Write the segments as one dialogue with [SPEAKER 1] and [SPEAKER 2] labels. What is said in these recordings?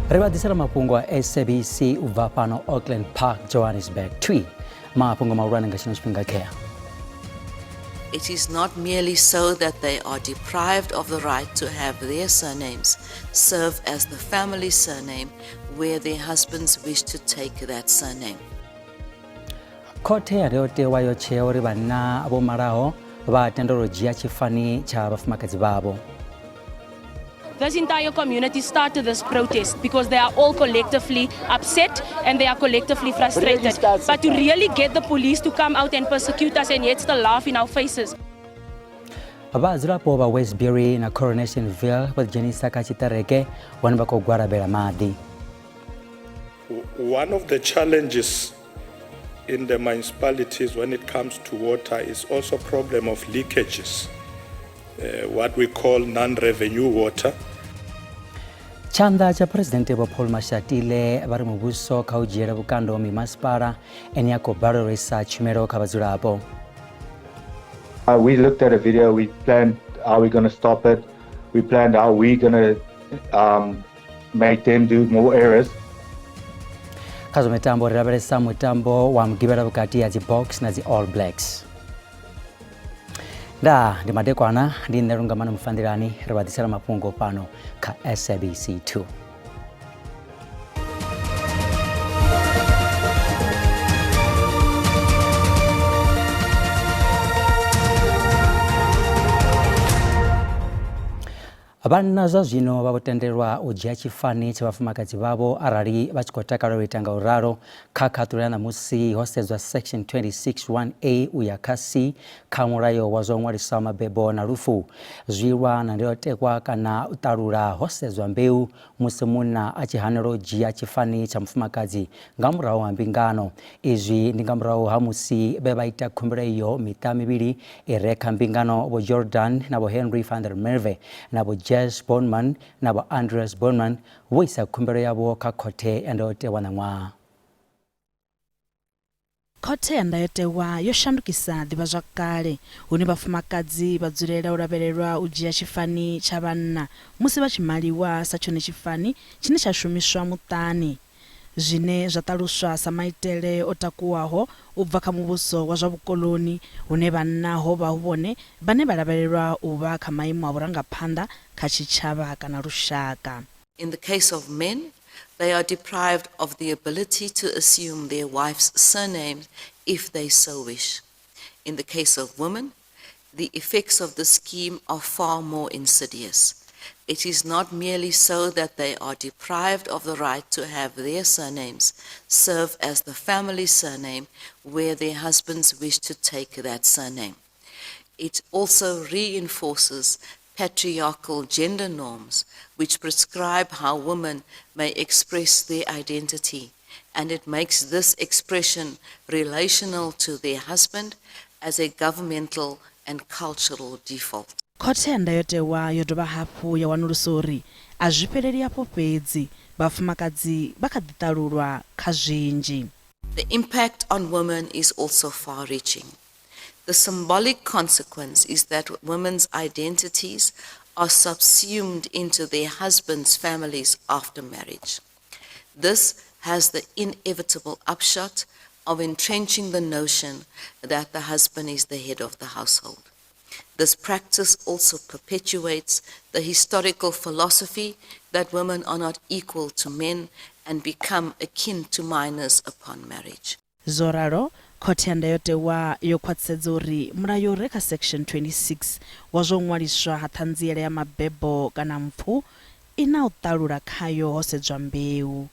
[SPEAKER 1] Ri vha ḓisela mafhungo a SABC u bva fhano Auckland Park, Johannesburg. Twi mafhungo mahulwane nga tshino tshifhinga khea.
[SPEAKER 2] It is not merely so that they are deprived of the right to have their surnames serve as the family surname where their husbands wish to take that surname.
[SPEAKER 1] Khothe ya Ndayotewa yo tshea uri vhanna vho malaho vha tendelwa u dzhia tshifani tsha vhafumakadzi vhavho.
[SPEAKER 3] This entire community started this protest because they are all collectively upset and they are collectively frustrated. But to really get the police to come out and persecute us and yet still laugh in our faces.
[SPEAKER 1] Vhadzulapo vha Westbury na Coronationville vho ḓidzhenisa kha tshiṱereke hone vha khou gwalabela maḓi.
[SPEAKER 4] One of the challenges in the municipalities when it comes to water is also problem of leakages, what we call non-revenue water.
[SPEAKER 1] Tshanḓa tsha Phresidennde Vho Paul Mashatile vha ri muvhuso kha u dzhiela vhukando mimasipala ine ya khou balelwa u isa tshumelo kha vhadzulapo.
[SPEAKER 5] We looked at a video, we planned how we're going to stop it, we planned how we're going to make them do more errors.
[SPEAKER 1] Kha zwa mitambo ri lavhelesa mutambo wa mugivhela vhukati ha dzi Boks na dzi All Blacks. Nda ndi madekwana ndi nṋe Lungamani Mufanḓilani ri vha ḓisela mafhungo fhano kha SABC 2. Vhanna zwa zwino vha vho tendelwa u dzhia tshifani tsha vhafumakadzi vhavho arali vha tshi khou takalela u ita nga u ralo. Kha khaṱulo ya ṋamusi ho sedzwa Section 26 1A u ya kha C kha Mulayo wa zwa u ṅwalisa mabebo na lufu. Zwi lwa na ndayotewa kana u ṱalula ho sedzwa mbeu musi munna a tshi hanelwa u dzhia tshifani tsha mufumakadzi nga murahu ha mbingano. Izwi ndi nga murahu ha musi vhe vha ita khumbelo iyo miṱa mivhili i re kha mbingano Vho Jordan na Vho Henry van der Merwe na Vho Jess Bornman na Vho Andreas Bornman vho isa khumbelo yavho kha khothe ya ndayotewa ṋaṅwaha.
[SPEAKER 6] Khothe ya Ndayotewa yo shandukisa ḓivhazwakale hune vhafumakadzi vha dzulela u lavhelelwa u dzhia tshifani tsha vhanna musi vha tshi maliwa sa tshone tshifani tshine tsha shumiswa muṱani, zwine zwa ṱaluswa sa maitele o takuwaho u bva kha muvhuso wa zwa vhukoḽoni hune vhanna ho vha hu vhone vhane vha lavhelelwa u vha kha maimo a vhurangaphanḓa kha tshitshavha kana lushaka.
[SPEAKER 2] In the case of men, they are deprived of the ability to assume their wife's surname if they so wish. In the case of women, the effects of the scheme are far more insidious. It is not merely so that they are deprived of the right to have their surnames serve as the family surname where their husbands wish to take that surname. It also reinforces patriarchal gender norms which prescribe how women may express their identity, and it makes this expression relational to their husband as a governmental and cultural default.
[SPEAKER 6] Khothe ya Ndayotewa yo dovha hafhu ya wanulusa uri a zwi fheleli afho fhedzi, vhafumakadzi vha kha ḓi ṱalulwa kha zwinzhi.
[SPEAKER 2] The impact on women is also far-reaching. The symbolic consequence is that women's identities are subsumed into their husbands' families after marriage. This has the inevitable upshot of entrenching the notion that the husband is the head of the household. This practice also perpetuates the historical philosophy that women are not equal to men and become akin to minors upon marriage.
[SPEAKER 6] Zwo ralo, Khothe ya Ndayotewa yo khwaṱhisedza uri mulayo u re kha Section 26 wa zwa u ṅwaliswa ha ṱhanziela ya mabebo kana mpfu i na u ṱalula khayo ho sedzwa mbeu,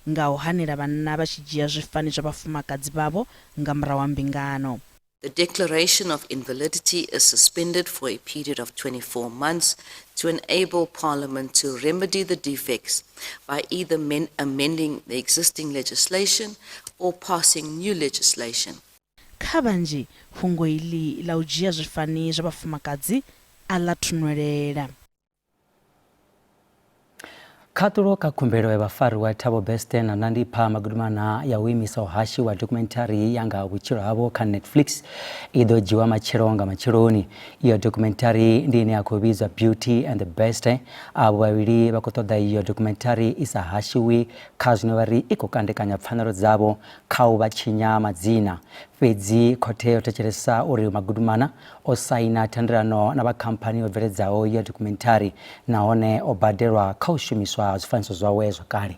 [SPEAKER 6] nga u hanela vhanna vha tshi dzhia zwifani zwa vhafumakadzi vhavho nga murahu ha mbingano.
[SPEAKER 2] The declaration of invalidity is suspended for a period of 24 months to enable Parliament to remedy the defects by either amending the existing legislation or passing new legislation.
[SPEAKER 6] Kha vhanzhi, fhungo iḽi ḽa u dzhia zwifani zwa vhafumakadzi a ḽa thu nwelela.
[SPEAKER 1] Khaṱulo kha khumbelo ya vhafariwa Thabo Bester na Nandipha Magudumana ya u imisa u hashiwa dokhumenthari ya nga ha vhutshilo havho kha Netflix i ḓo dzhiwa matshelo nga matsheloni. Iyo dokhumenthari ndi ine ya khou vhidzwa Beauty and the Best. Avho vhavhili vha khou ṱoḓa iyo dokhumenthari i sa hashiwi kha zwine vha ri i khou kandekanya pfanelo dzavho kha u vha tshinya madzina. Fhedzi khothe yo thetshelesa uri Magudumana o saina thendelano na vha khamphani yo bveledzaho iyo dokhumenthari nahone o badelwa kha u shumiswa ha zwifanyiso zwawe zwa kale.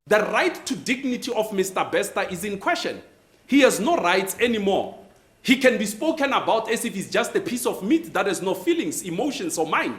[SPEAKER 7] The right to dignity of Mister Bester is in question. He has no rights anymore. He can be spoken about as if he's just a piece of meat that has no feelings, emotions or mind.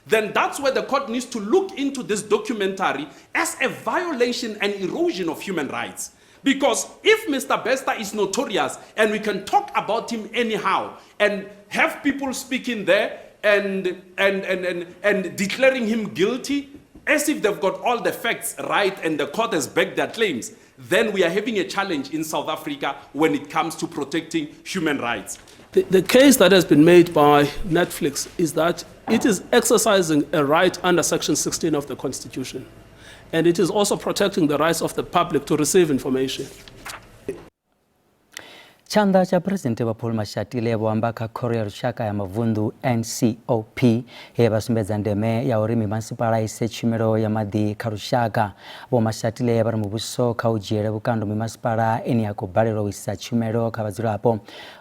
[SPEAKER 7] Then that's where the court needs to look into this documentary as a violation and erosion of human rights. Because if Mr. Bester is notorious and we can talk about him anyhow and have people speaking there and, and, and, and, and declaring him guilty as if they've got all the facts right and the court has backed their claims, then we are having a challenge in South Africa when it comes to protecting human rights.
[SPEAKER 8] The, the case that has been made by Netflix is that it is exercising a right under Section 16 of the Constitution. And it is also protecting the rights of the public to receive information.
[SPEAKER 1] Tshanḓa tsha Phresidennde Vho Paul Mashatile vho amba kha Khoro ya Lushaka ya Mavunḓu NCOP he vha sumbedza ndeme ya uri mimasipala ise tshumelo ya maḓi kha lushaka. Vho Mashatile vha ri muvhuso kha u dzhiele vhukando mimasipala ine ya khou balelwa u isa tshumelo kha vhadzulapo.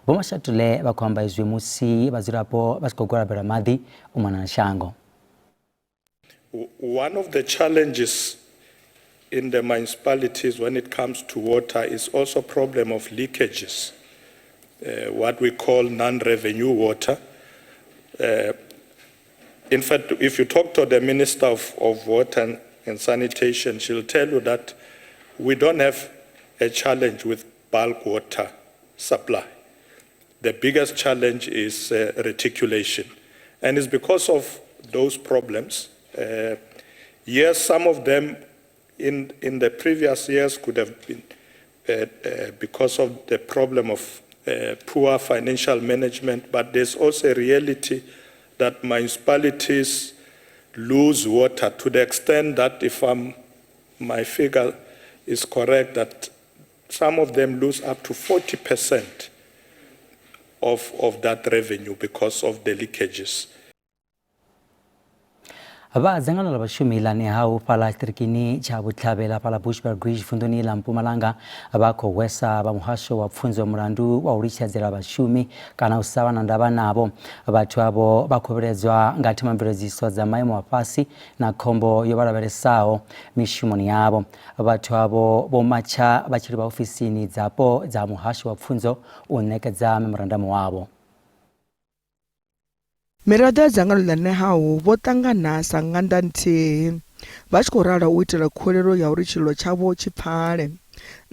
[SPEAKER 1] Vho Mashatile vha khou amba izwi musi vhadzulapo vha tshi khou gwalabelwa maḓi u mona na shango.
[SPEAKER 4] One of the challenges in the municipalities when it comes to water is also problem of leakages, what we call non-revenue water. In fact, if you talk to the Minister of, of Water and, and Sanitation, she'll tell you that we don't have a challenge with bulk water supply. The biggest challenge is reticulation. And it's because of those problems. Yes, some of them in, in the previous years could have been because of the problem of poor financial management, but there's also a reality that municipalities lose water to the extent that if I'm, my figure is correct, that some of them lose up to 40% of, of that revenue because of the leakages.
[SPEAKER 1] Vha dzangano ḽa vhashumi ḽa Nehawu fhaḽa tshiṱirikini tsha Vhutlhavhela fhaḽa Bushbuckridge vunḓuni ḽa Mpumalanga vha khou hwesa vha muhasho wa pfunzo mulandu wa u litshedzela vhashumi kana u sa vha na ndavha navho. Vhathu avho vha khou vhiledzwa nga themamveledziso dza maimo a fhasi na khombo yo vha lavhelesaho mishumoni yavho. Vhathu avho vho matsha vha tshi livha ofisini dzapo dza muhasho wa pfunzo u ṋekedza memorandamu wavho.
[SPEAKER 9] Miraḓo ya dzangano ḽa Nehawu vho ṱangana sa ṅanda nthihi vha tshi khou ralo u itela khuwelelo ya uri tshililo tshavho tshi pfale.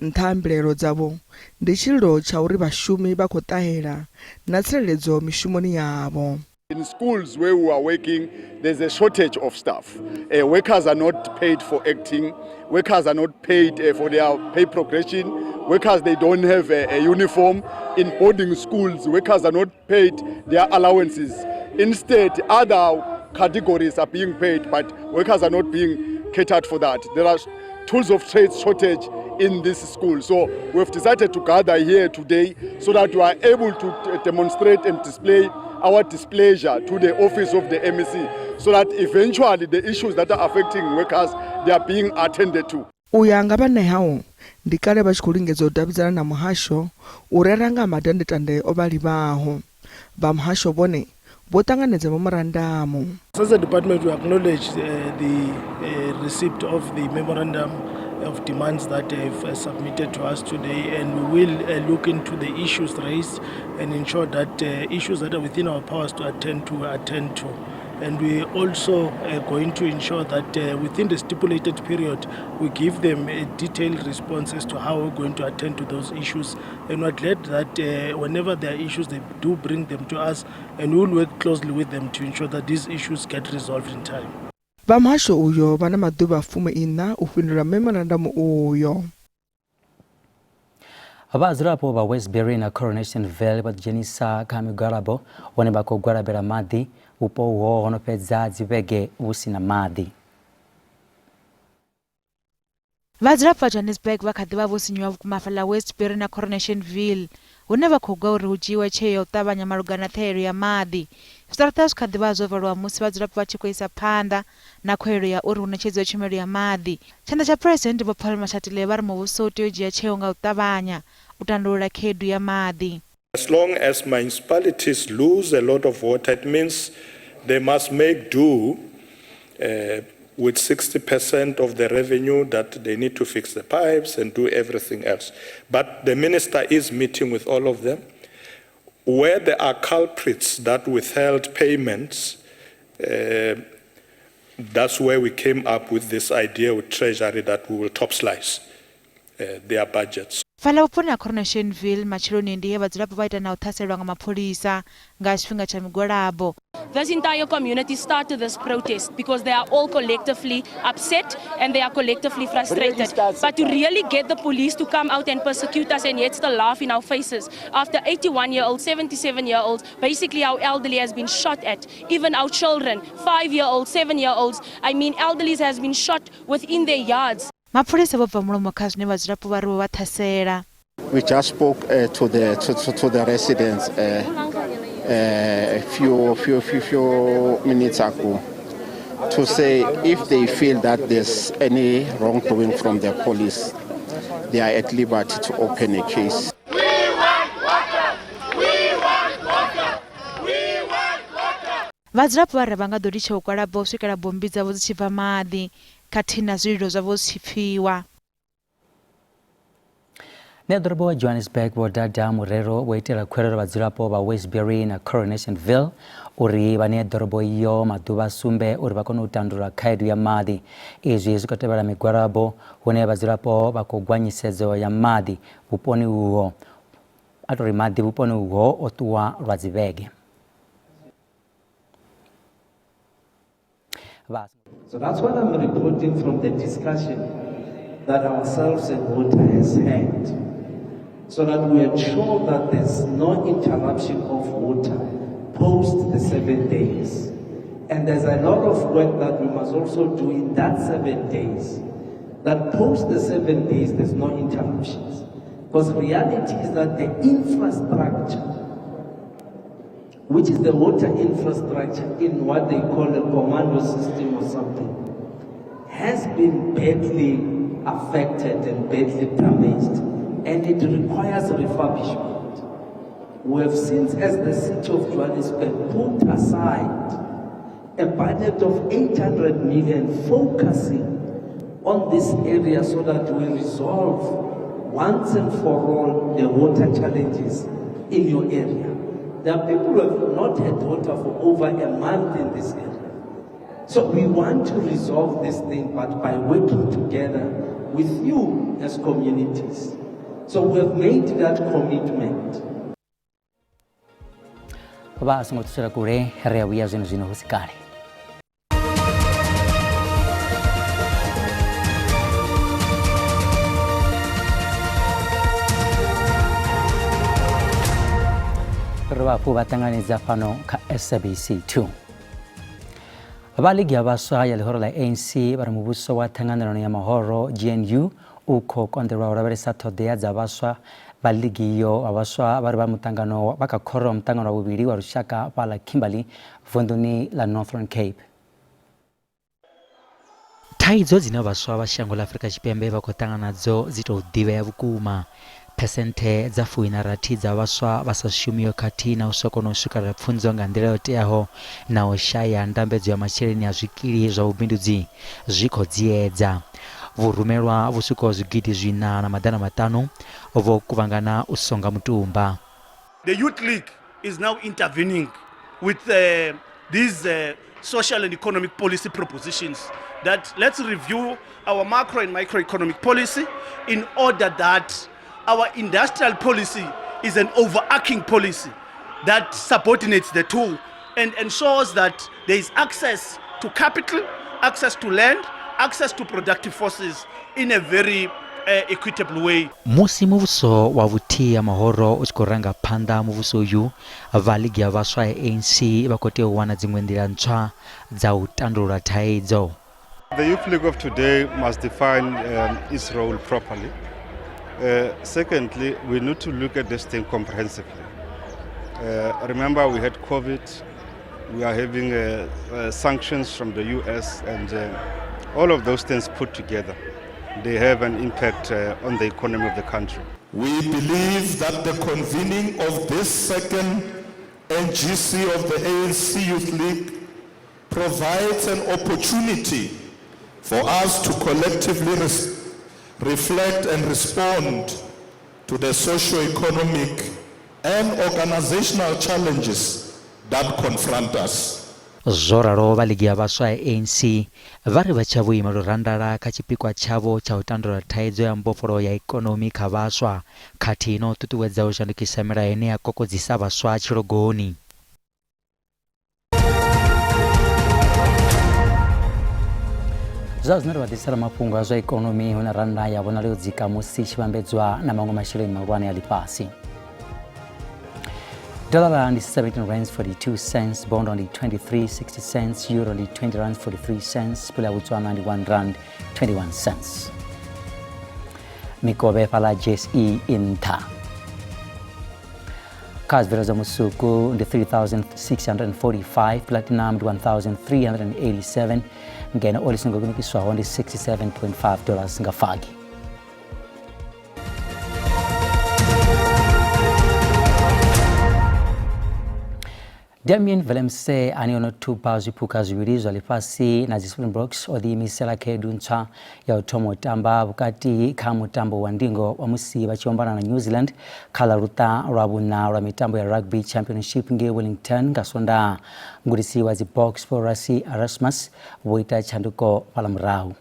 [SPEAKER 9] Nṱha ha mbilaelo dzavho ndi tshililo tsha uri vhashumi vha khou ṱahela na tsireledzo mishumoni yavho.
[SPEAKER 10] In schools where we are working, there's a shortage of staff. Workers are not paid for acting. Workers are not paid for their pay progression. Workers, they don't have a, a uniform. In boarding schools, workers are not paid their allowances. Instead, other categories are being paid, but workers are not being catered for that. There are tools of trade shortage in this school. So we've decided to gather here today so that we are able to demonstrate and display our displeasure to the office of the MEC so that eventually the issues that are affecting workers, they are being attended to.
[SPEAKER 9] U ya nga vha Nehawu, ndi kale vha tshi khou lingedza u davhidzana na muhasho u rera nga ha madandetande o vha livhaho. Vha muhasho vhone vho ṱanganedza memorandamu.
[SPEAKER 11] As a department, we acknowledge the receipt of the memorandum of demands that they've submitted to us today, and we will look into the issues raised and ensure that issues that are within our powers to attend to, we attend to. And we also are going to ensure that within the stipulated period, we give them a detailed response as to how we're going to attend to those issues. And we're glad that whenever there are issues, they do bring them to us, and we will work closely with them to ensure that these issues get resolved in time.
[SPEAKER 9] Vha muhasho uyo vha na maḓuvha 14 u fhindula memorandamu uyo.
[SPEAKER 1] Vhadzulapo vha Westbury na Coronation Vale vha ḓidzhenisa kha migwalabo hone vha khou gwalabela maḓi vhupo uho ho no fhedza dzivhege vhu si na maḓi.
[SPEAKER 12] Vhadzulapo vha Johannesburg vha kha ḓi vha vho sinyuwa vhukuma fhaḽa Westbury na Coronationville hune vha khou gwa uri hu dzhiiwe tsheo ya u ṱavhanya malugana na ṱhahelelo ya maḓi. Zwiṱaraṱa zwi kha ḓi vha zwo valwa musi vhadzulapo vha tshi khou isa phanḓa na khuwelelo ya uri hu ṋetshedziwe tshumelo ya maḓi. Tshanḓa tsha Phresidennde Vho Paul Mashatile vha ri muvhuso u tea u dzhia tsheo nga u ṱavhanya u tandulula khaedu ya maḓi.
[SPEAKER 4] As long as municipalities lose a lot of water, it means they must make do uh, with 60% of the revenue that they need to fix the pipes and do everything else. But the minister is meeting with all of them. Where there are culprits that withheld payments, uh, that's where we came up with this idea with Treasury that we will top slice uh, their budgets.
[SPEAKER 12] Fhaḽa vhuponi ha Coronationville matsheloni ndi he vhadzulapo vha ita na u ṱhaselwa nga mapholisa nga tshifhinga tsha migwalabo.
[SPEAKER 3] This entire community started this protest because they are all collectively upset and they are collectively frustrated. But to really get the police to come out and persecute us and yet still laugh in our faces after 81-year-olds, 77-year-olds, basically our elderly has been shot at, even our children, 5-year-olds, 7-year-olds, I mean elderlies has been shot within their yards.
[SPEAKER 12] Mapholisa vho bva mulomo kha zwine vhadzulapo vha ri vho vha ṱhasela.
[SPEAKER 13] We just spoke uh, to the to, to, to the residents uh, uh, a few, few few few minutes ago to say if they feel that there's any wrongdoing from the police, they are at liberty to open a case.
[SPEAKER 12] Vhadzulapo vha ri a vha nga ḓo litsha u gwalaba u swikela bommbi dzavho dzi tshi bva maḓi khathihi na zwililo zwavho zwi tshi pfiwa.
[SPEAKER 1] Ṋeḓorobo wa Johannesburg Vho Dada Morero vho itela khuwelelo vhadzulapo vha Westbury na Coronationville uri vha ṋee ḓorobo iyo maḓuvha a sumbe uri vha kone u tandulula khaedu ya maḓi. Izwi zwi khou tevhela migwalabo hune vhadzulapo vha khou gwa nyisedzo ya maḓi vhuponi uho a tou ri maḓi vhuponi uho o ṱuwa lwa dzivhege.
[SPEAKER 14] So that's what I'm reporting from the discussion that ourselves and water has had, so that we ensure that there's no interruption of water post the 7 days. And there's a lot of work that we must also do in that 7 days, that post the 7 days there's no interruptions. Because reality is that the infrastructure, which is the water infrastructure in what they call a commando system or something, has been badly affected and badly damaged, and it requires refurbishment. We have since, as the city of Johannesburg, put aside a budget of 800 million focusing on this area so that we resolve once and for all the water challenges in your area. There are people who have not had water for over a month in this area. So we want to resolve this thing, but by working together with you as communities. So we have made that commitment.
[SPEAKER 1] Vha songo ṱutshela kule, ri a vhuya zwino zwino hu si kale. Ri vha hafhu vha ṱanganedza fhano kha SABC 2. Vha ligi ya vhaswa ya ḽihoro ḽa ANC vha ri muvhuso wa ṱhanganelano ya mahoro GNU u khou konḓelwa u lavhelesa ṱhoḓea dza vhaswa vha ligi iyo. Vha vhaswa vha ri vha muṱangano vha kha khoro ya muṱangano wa vhuvhili wa lushaka fhaḽa Kimberley vunḓuni ḽa Northern Cape. Thaidzo dzine vhaswa vha shango ḽa Afrika Tshipembe vha khou ṱangana nadzo dzi tou ḓivhea vhukuma. Phesenthe dza 60 dza vhaswa vha sa shumiho khathihi na u sa kona u swikelela pfunzo nga nḓila yo teaho na u shaya ndambedzo ya masheleni a zwikili zwa vhubindudzi zwi khou dziedza. Vhurumelwa vhu swikaho zwigidi zwiṋa na maḓana maṱanu vho kuvhangana u songa mutumba.
[SPEAKER 15] The Youth League is now intervening with uh, these uh, social and economic policy propositions that let's review our macro and microeconomic policy in order that our industrial policy is an overarching policy that subordinates the two and ensures that there is access to capital, access to land, access to productive forces in a very uh, equitable way.
[SPEAKER 1] Musi muvhuso wa vhuthihi ha mahoro u tshi khou ranga phanḓa muvhuso uyu, vha ligi ya vhaswa ya ANC vha khou tea u wana dziṅwe nḓila ntswa dza u tandulula thaidzo.
[SPEAKER 16] The Youth League of today must define its role properly. Secondly, we need to look at this thing comprehensively. Remember, we had COVID, we are having sanctions from the US, and all of those things put together, they have an impact on the economy of the country.
[SPEAKER 4] We believe that the convening of this second NGC of the ANC Youth League provides an opportunity for us to collectively reflect and respond to the socio-economic and organizational challenges that confront us.
[SPEAKER 1] Zwo ralo vha ligi ya vhaswa ya ANC vha ri vha tsha vho ima lurandala kha tshipikwa tshavho tsha u tandulula thaidzo ya mbofholowo ya ikonomi kha vhaswa khathihi na u ṱuṱuwedza u shandukisa milayo ine ya kokodzisa vhaswa tshilogoni. Zwa zwino ri vha ḓisela mafhungo a zwa ikonomi hune rannda ya vhonala yo dzika musi i tshi vhambedzwa na maṅwe masheleni mahulwane a ḽifhasi. Dollar ndi 17 rands 42 cents, bond ndi 23.60 cents, euro ndi 20 rands 43 cents, pula ya Botswana ndi 1 rand 21 cents. Mikovhe fhaḽa JSE i nṱha. Kha zwibveledzwa zwa musuku ndi 3645, platinum ndi 1387, ngeno oli songo kunukiswaho ndi 67.5 dollars nga fagi. Damian Willemse ane o no thuba zwiphuka zwivhili zwa ḽifhasi na dzi Springboks o ḓiimisela khaedu ntswa ya u thoma u tamba vhukati kha mutambo wa ndingo wa musi vha tshi ombana na New Zealand kha ḽa luṱa lwa vhuṋa lwa mitambo ya Rugby Championship ngei Wellington nga Swondaha. Mugudisi wa dzi Boks Vho Rassie Erasmus vho ita tshanduko fhaḽa murahu.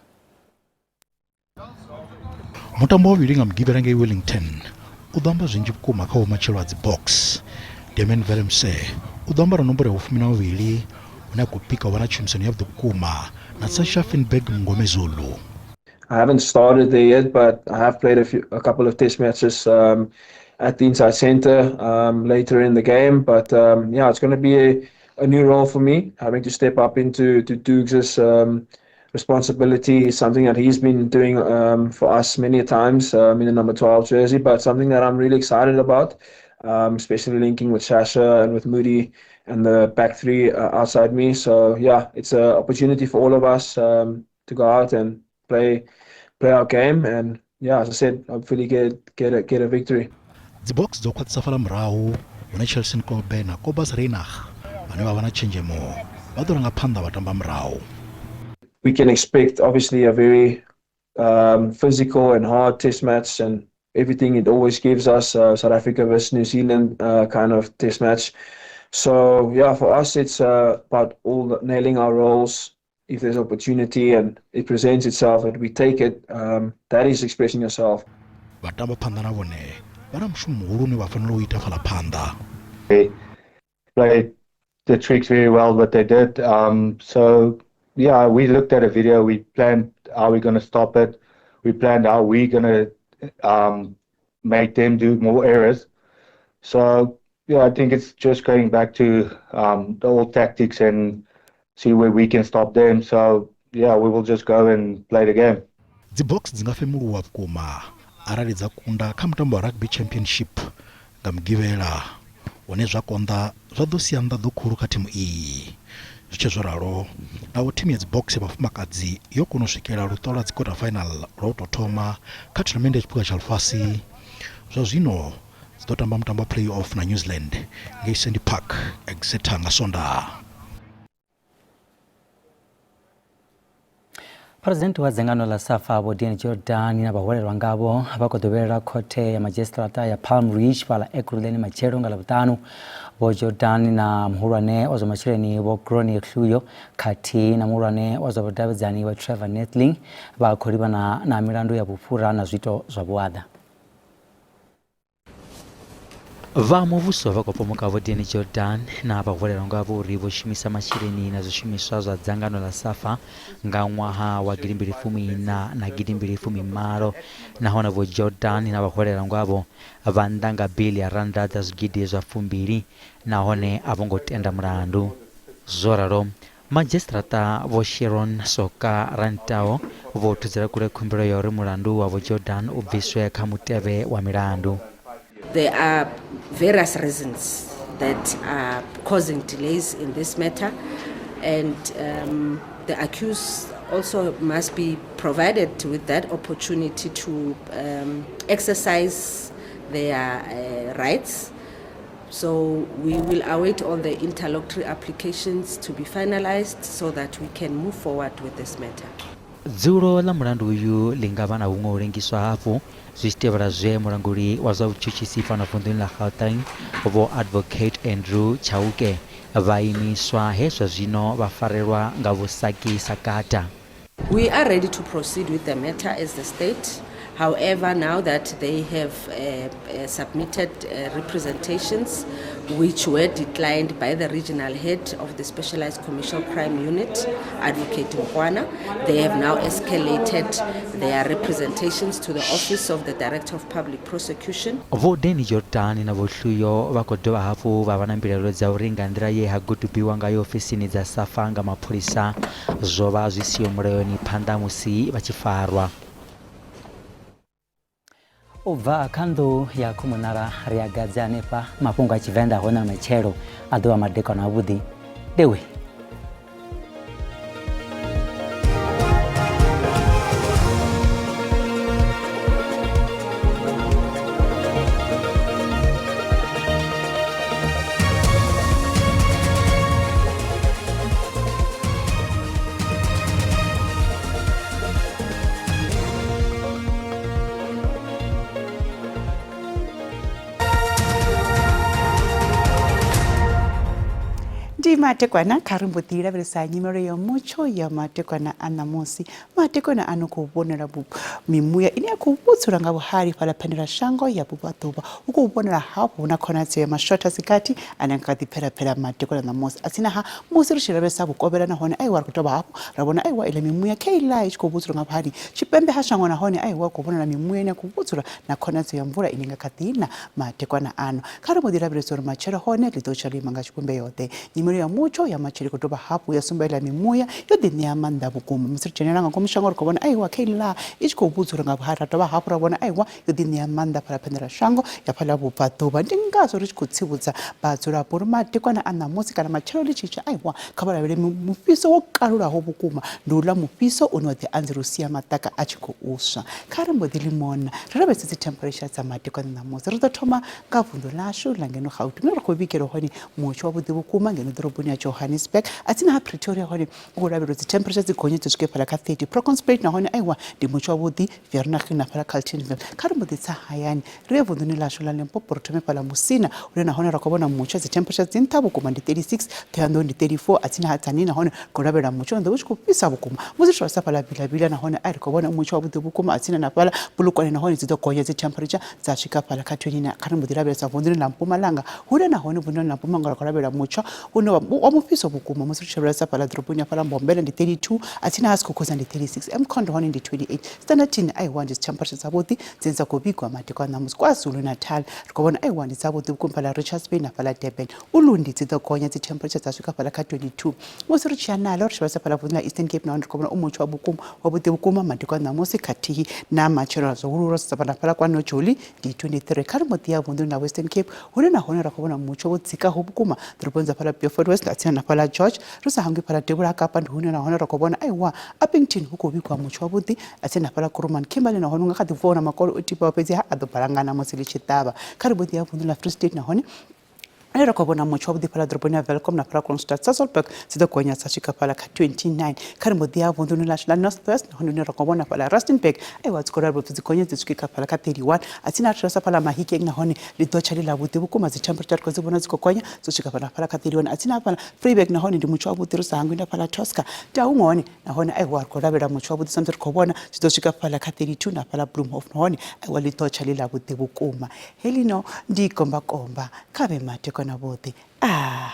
[SPEAKER 17] Mutambo wa vhuvhili nga Mugivhela ngei Wellington u ḓo amba zwinzhi vhukuma kha vhumatshelo ha dziBoks. Damian Willemse u ḓo ambara nomboro ya vhufumi na vhuvhili hune a khou pika u vha na tshumisano yavhuḓi vhukuma na Sacha Feinberg-Mngomezulu.
[SPEAKER 18] I haven't started there yet, but I have played a couple of test matches at the inside centre later in the game. But it's going to be a new role for me, having to step up into Dukes' responsibility is something that he's been doing for us many a times in the number 12 jersey, but something that I'm really excited about, especially linking with Sasha and with Moody and the back three outside me. It's an opportunity for all of us to go out and play our game, and as I said, hopefully get a victory.
[SPEAKER 17] Dzi Boks dzo khwaṱhisa fhaḽa murahu hune Cheslin Kolbe na Cobus Reinach vhane vha vha na tshenzhemo vha ḓo ranga phanḓa vha tamba murahu.
[SPEAKER 18] We can expect obviously a very physical and hard test match, and everything it always gives us, South Africa versus New Zealand kind of test match. For us it's about all the, nailing our roles. If there's opportunity and it presents itself and we take it, that is expressing yourself.
[SPEAKER 17] Vhatamba phanḓa na vhone vha na mushumo muhulu une vha fanela u ita fhaḽa phanḓa.
[SPEAKER 5] They played the tricks very well, but they did. We looked at a video. We planned how we're going to stop it. We planned how we're going to make them do more errors. I think it's just going back to the old tactics and see where we can stop them. We will just go and play the game.
[SPEAKER 17] Dzi Boks dzi nga femuluwa vhukuma arali dza kunda kha mutambo wa Rugby Championship nga Mugivhela, hune zwa konḓa zwa ḓo sia nḓaḓo khulu kha thimu iyi. Zwi tshe zwo ralo, naho thimu ya dzi Boks ya vhafumakadzi yo kona u swikelela luṱa lwa dzi quarter final lwa u tou thoma kha thonamennde ya tshiphuga tsha ḽifhasi, zwa zwino dzi ḓo tamba mutambo wa play-off na New Zealand ngei Sandy Park, Exeter nga Sondaha.
[SPEAKER 1] President wa dzangano ḽa SAFA Vho Danny Jordaan na vhaholelwa ngavho vha khou ḓovhelela khothe ya madzhisiṱiraṱa ya Palm Ridge fhaḽa Ekurhuleni matshelo nga Ḽavhuṱanu. Vho Jordaan na muhulwane wa zwa masheleni Vho Gronie Hluyo khathihi na muhulwane wa zwa vhudavhidzani Vho Trevor Neethling vha khou livhana na milandu ya vhufhura na zwiito zwa vhuaḓa. Vha muvhuso vha khou pomoka Vho Danny Jordaan na vhaholelwa ngavho uri vho shumisa masheleni na zwishumiswa zwa dzangano ḽa SAFA nga ṅwaha wa gidimbili fumi iṋa na gidimbili fumi malo, nahone Vho Jordaan na vhaholelwa ngavho vha nnḓa nga biḽi ya rannda dza zwigidi zwa fumbili nahone a vho ngo tenda mulandu. Zwo ralo, Madzhisiṱiraṱa Vho Sharon Soka Rantao vho thudzela kule khumbelo ya uri mulandu wa Vho Jordaan u bviswe kha mutevhe wa milandu.
[SPEAKER 19] There are various reasons that are causing delays in this matter and um, the accused also must be provided with that opportunity to um, exercise their uh, rights. So we will await all the interlocutory applications to be finalized so that we can move forward with this matter.
[SPEAKER 1] Dzulo ḽa mulandu uyu ḽi nga vha na huṅwe u lengiswa hafhu zwi tshi tevhela zwe mulanguli wa zwa vhutshutshisi fhano vunḓuni ḽa Gauteng Vho Advocate Andrew Chauke vha imiswa he zwa zwino vha farelwa nga Vho Saki Sakata.
[SPEAKER 19] We are ready to proceed with the matter as the state. However, now that they have uh, uh, submitted uh, representations which were declined by the regional head of the Specialized Commercial Crime Unit, Advocate Mkwana, they have now escalated their representations to the Office of the Director of Public Prosecution.
[SPEAKER 1] Vho Danny Jordaan na Vho Hluyo vha khou dovha hafhu vha vha na mbilaelo dza uri nga nḓila ye ha gudubiwa ngayo ofisini dza Safa nga mapholisa zwo vha zwi siho mulayoni phanḓa musi vha tshi farwa. U bva kha nnḓu ya Khomunala ri a gadze hanefha mafhungo a Tshivenḓa hone na matshelo a ḓovha madekwana avhuḓi. Ndewe.
[SPEAKER 20] Ndi matekwana kha ri mbo ḓi lavhelesa nyimelo ya mutsho ya matekwana a ṋamusi. Matekwana a no khou vhonala mimuya ine ya khou vhudzula nga vhuhali fhaḽa phendela shango ya vhubvaḓuvha. Hu khou vhonala hafhu hu na khonadzeo ya mashotha a si gathi ane a nga kha ḓi bvela-bvela matekwana ṋamusi. Atsina ha musi ri tshi lavhelesa vhukovhela nahone aiwa ri khou dovha hafhu ra vhona aiwa iḽa mimuya kheiḽa i tshi khou vhudzula nga vhuhali. Tshipembe ha shango nahone aiwa hu khou vhonala mimuya ine ya khou vhudzula na khonadzeo ya mvula ine nga kha ḓi na madekwana ano. Kha ri mbo ḓi lavhelesa uri matshelo hone ḽi ḓo tsha ḽo ima nga tshivhumbeo-ḓe. Nyimelo ya mutsho ya matshelo i khou dovha hafhu ya sumba iḽa mimuya yo ḓiṋea maanḓa vhukuma. Musi ri dzhenela nga ngomu shango ri khou vhona aiwa kheiḽa i tshi khou vhudzula nga vhuhali ra dovha hafhu ra vhona aiwa yo ḓiṋea maanḓa fhaḽa phendelashango ya fhaḽa vhubvaḓuvha. Ndi ngazwo ri tshi khou tsivhudza vhadzulapo uri madekwana a ṋamusi kana matshelo ḽi tshi tsha aiwa kha vha lavhelele mufhiso wo kalulaho vhukuma. Ndi uḽa mufhiso une wa ḓi anzela u sia maṱaka a tshi khou swa. Kha ri mbo ḓi limona ri lavhelese dzi temperature dza madekwana ṋamusi. Ri ḓo thoma nga vunḓu ḽashu ḽa ngeno Gauteng hune ra khou vhigelwa hone mutsho wavhuḓi vhukuma ngeno ḓoroboni ya Johannesburg. Atsina ha Pretoria hone hu khou lavhelelwa dzi temperature dzi gonye dzi swike fhaḽa kha 30. Bronkhorstspruit nahone aiwa ndi mutsho wavhuḓi Vereeniging na fhaḽa Carltonville. Kha ri mbo ḓi tsa hayani ri ye vunḓuni ḽashu ḽa Limpopo ri thome fhaḽa Musina hune nahone ra khou vhona mutsho dzi temperature dzi nṱha vhukuma ndi 36, Thohoyandou ndi 34, atsina ha Tzaneen nahone ri khou lavhelela mutsho une ḓo vha u tshi khou fhisa vhukuma. Musi ri tshi sa fhaḽa Vilavila nahone a ri khou vhona mutsho wavhuḓi vhukuma atsina na fhaḽa Polokwane nahone dzi ḓo gonya dzi temperature dza swika fhaḽa kha 29. Kha ri mbo ḓi lavhelesa vunḓuni ḽa Mpumalanga hune nahone vunḓuni ḽa Mpumalanga ra khou lavhelela mutsho une wa mufhiso vhukuma musi ri tshi lavhelesa fhaḽa ḓoroboni ya fhaḽa Mbombela ndi 32, atsina ha Skukuza ndi 36, eMkhondo hone ndi 28, Standerton aiwa ndi dzi temperature dzavhuḓi dzine dza khou vhigwa madekwana a ṋamusi. KwaZulu-Natal ri khou vhona aiwa ndi dzavhuḓi vhukuma fhaḽa Richards Bay na fhaḽa Durban. Ulundi dzi ḓo gonya dzi temperature dza swika fhaḽa kha 22. Musi ri tshi ya nalo ri tshi lavhelesa fhaḽa vunḓuni ḽa Eastern Cape nahone ri khou vhona u mutsho wa vhukuma wavhuḓi vhukuma madekwana a ṋamusi khathihi na matshelo zwihuluhulu ro sedza fhaḽa fhaḽa kwa Nojoli ndi 23. Kha ri mbo ḓi ya vunḓuni ḽa Western Cape hune nahone ra khou vhona mutsho wo dzikaho vhukuma ḓoroboni dza fhaḽa Beaufort West nga tsini na fhaḽa George. Ri sa hangwi fhaḽa devhula ha Kapa ndi hune nahone ra khou vhona aiwa Upington hu khou vhigwa mutsho wavhuḓi nga tsini na fhaḽa Kuruman. Kimberley nahone hu nga kha ḓi vuwa hu na makole o tibaho fhedzi ha a ḓo balangana musi ḽi tshi ṱavha. Kha ri mbo ḓi ya vunḓuni ḽa Free State nahone hune ra khou vhona mutsho wavhuḓi fhaḽa ḓoroboni ya Welkom na fhaḽa Kroonstad. Sasolburg dzi ḓo gonya dza swika fhaḽa kha 29. Kha ri mbo ḓi ya vunḓuni ḽashu ḽa North West nahone hune ra khou vhona fhaḽa Rustenburg aiwa dzi khou lavhelwa upfi dzi gonye dzi swike kha fhaḽa kha 31. A tsini ha thulasa fhaḽa Mahikeng nahone ḽi ḓo tsha ḽi ḽavhuḓi vhukuma dzi temperature ri khou dzi vhona dzi khou gonya dzo swika fhaḽa fhaḽa kha 31. A tsini hafhaḽa Vryburg nahone ndi mutsho wavhuḓi ri sa hangwi na fhaḽa Tosca. Taung hone nahone aiwa ri khou lavhelela mutsho wavhuḓi sa musi ri khou vhona zwi ḓo swika fhaḽa kha 32 na fhaḽa Bloemhof nahone aiwa ḽi ḓo tsha ḽi ḽavhuḓi vhukuma. Heḽino ndi gombakomba kha vhe madekwana vhuḓi. Ah.